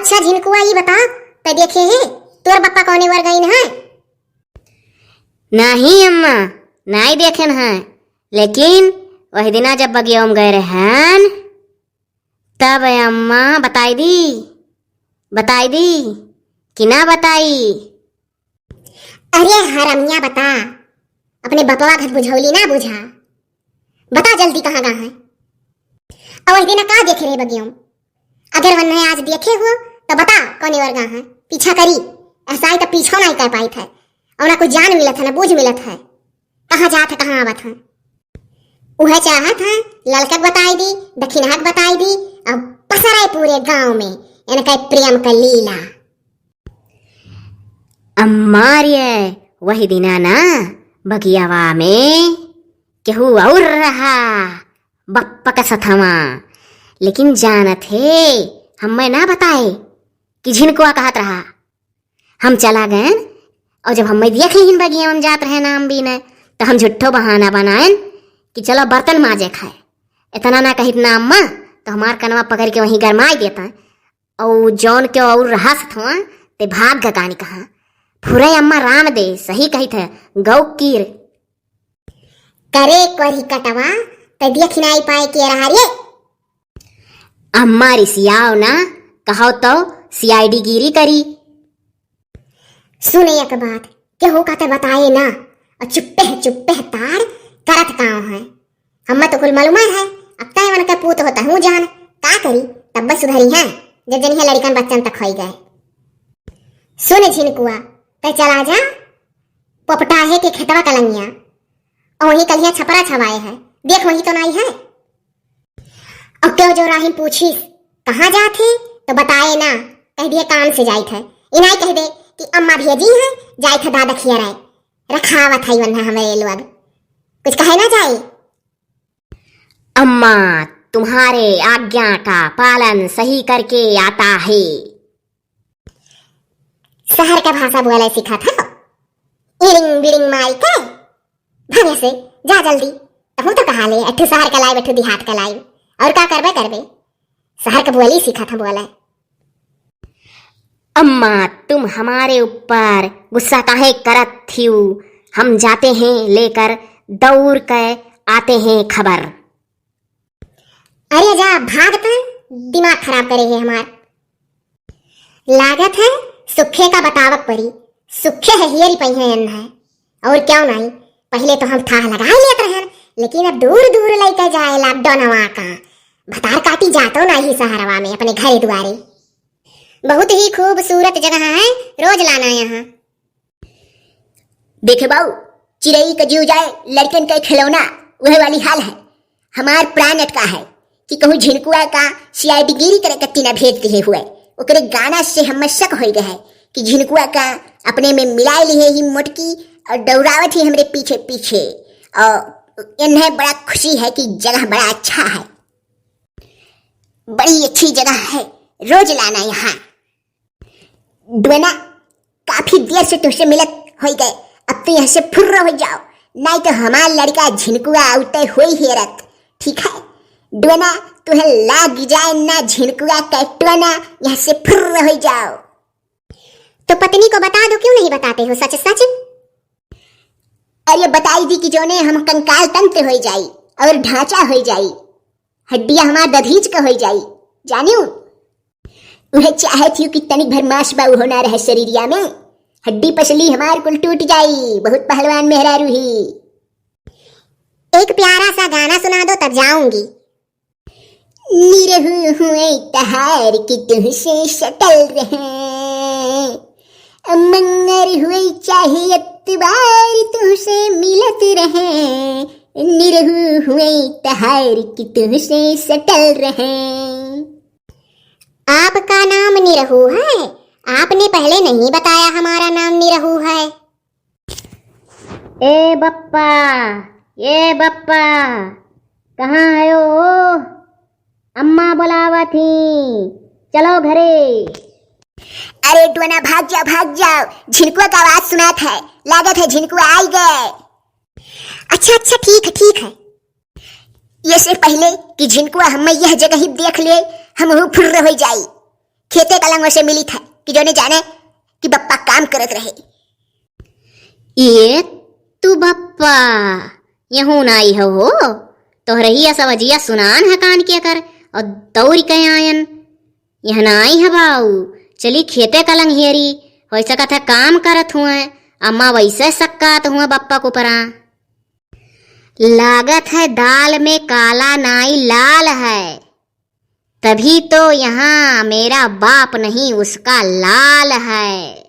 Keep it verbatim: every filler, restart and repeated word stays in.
अच्छा झिनकुआ, ई बता, तै देखे हे तोर बप्पा कौने ओर गइन है? नाही अम्मा, नाही देखेन है, लेकिन वही दिना जब बगिया में गए रहन, तब अम्मा बताई दी, बताई दी कि ना बताई? अरे हरमिया बता, अपने बपवा घत बुझौली ना बुझा, बता जल्दी कहाँ गा है? और वही दिना का देखे रहे बगिया में? अगर वन्ने आज देखे हो तो बता कौने ओर गा है, पीछा करी, ऐसा ही तो पीछो नहीं कर पाई थे, और ना कुछ जान मिलत है ना बूझ मिलत है, कहाँ जात है कहाँ आवत है। उहे चाहत है ललकक बताई दी, दखिनहक बताई दी, अब पसरे पूरे गांव में इनके प्रेम का लीला। अम्मा रे, वही दिना ना बगियावा में केहू और रहा बप्पा का सथवा, लेकिन जानत है हमें ना बताए कि झिनकुआ कहत रहा। हम चला गएन और जब हमें देख लिहिन बगिया में जात रहे नाम बीने, तो हम झुट्ठो बहाना बनाएन कि चलो बर्तन माजे खाए। इतना ना कहित ना अम्मा, तो हमार कनवा पकड़ के वहीं गरमाई देता। और जौन के और रहस थवा, ते भाग गकानी कहा। फुरे अम्मा राम दे, सही कहित है, गौ कीर। करे कोरी कटवा, ते देख नाई पाए के रहा रे। अम्मा रिसियाओ ना, कहो तो सीआईडी गिरी करी। सुने एक बात, केहू का ते बताए ना, और चुप्पे चुप्पे तार करत काव है। हम्मे तो कुल मालूम है, अब तय मन के पूत होता हूँ जान, का करी, तब बस सुधरी है, जब जनिया लड़कन बच्चन तक होई गए। सुन झिनकुआ, तय चला जा, पोपटाहे के खेतवा कलंगिया, और वहीं कलिया छपरा छवाए है, देख वहीं तो नाई है। और क्यों जो राहिन पूछिस, "कहाँ जात है?" तो बताए ना, कह दिए, "काम से जाइत है।" इनाई कह दे कि अम्मा भेजी है, जाइत है दादा खिया रहे, रखावत है वन्हा हमारे लोग, कुछ कहे ना जाए। अम्मा, तुम्हारे आज्ञा का पालन सही करके आता है। शहर का भाषा बोले सीखा था, इरिंग बिरिंग माई के। भागे से, जा जल्दी। तहूँ तो कहा ले, अठू शहर का लाइव, अठू देहात का लाइव। और का करबे करबे? शहर का बोली सीखा था बोले। अम्मा, तुम हमारे ऊपर गुस्सा काहे करत थिउ? हम जाते हैं लेकर दौड़ के आते हैं खबर। अरे जा, भाग तैं, दिमाग खराब करे है हमार। लागत है सुखे का बतावक परी, सुखे है हियरी पई है एन है। और क्यों नहीं, पहले तो हम थाह लगा लेत रहन, लेकिन अब दूर दूर लइके जाए लॉकडाउनवा का। भतार काटी जातो नहीं शहरवा में अपने घरे दुआरे। बहुत ही खूबसूरत जगह है, रोज लाना यहाँ। देखे बाऊ, चिरई का जीव जाए, लड़कन का खिलौना, वह वाली हाल है। हमार प्राण अटका है कि कहूँ झिनकुआ का सीआईडी गिरी करे कत्ती ना भेज दिए हुए। ओकरे गाना से हमें शक हो गया है कि झिनकुआ का अपने में मिलाए लिए ही मोटकी और दौड़ावत ही हमरे पीछे पीछे। और इन्हें बड़ा खुशी है कि जगह बड़ा अच्छा है, बड़ी अच्छी जगह है, रोज लाना यहाँ। डुअना, काफी देर से तुहसे मिलत होई गए, अब तू यहाँ से फुर्र हो जाओ, नहीं तो हमार लड़का झिनकुआ उते होई हेरत, ठीक है? डुअना, तुहे लाग जाए ना झिनकुआ के टुअना, यहाँ से फुर्र हो जाओ। तो पत्नी को बता दो, क्यों नहीं बताते हो सच सच? अरे बताई दी कि जोने हम कंकाल तंत्र हो जाई और ढांचा हो जाई, हड्डिया हमार दधीच का हो जाई, जानियो? उहे चाहत हियो कि तनिक भर मांस बा उहो ना रहे शरीरिया में, हड्डी पसली हमार कुल टूट जाई, बहुत पहलवान मेहरारू ही। एक प्यारा सा गाना सुना दो तब जाऊंगी। निरहू हुए तहार कि तुहसे सटल रहे, मंगर हुए चाहे अतवार तुहसे मिलत रहे, निरहू हुए तहार कि तुहसे सटल रहे। आपका नाम निरहू है? आपने पहले नहीं बताया हमारा नाम निरहू है। ए बप्पा, ए बप्पा, कहाँ हयो हो? अम्मा बुलावत ही, चलो घरे। अरे डोना, भाग जाओ, भाग जाओ, झिनकुआ का आवाज सुनात है, लागत है झिनकुआ आई गए। अच्छा, अच्छा, ठीक है, ठीक है। ये से पहले कि झिनकुआ हमें यह जगह ही देख ले, हम हूँ फुर्र हो जाई। खेते कलंग वैसे मिली था कि जोने जाने कि बप्पा काम करत रहे। ये तू बप्पा यहूँ नाई हो, हो? तोहरे ही असवजिया सुनान है कान के कर और दौरी के आयन। यह नाई है बाऊ, चली खेते कलंग हेरी, हो सकत है काम करत हुए, अम्मा वैसे सक्कात हुए बप्पा को परा। लागत है दाल में काला नाई लाल है, तभी तो यहाँ मेरा बाप नहीं उसका लाल है।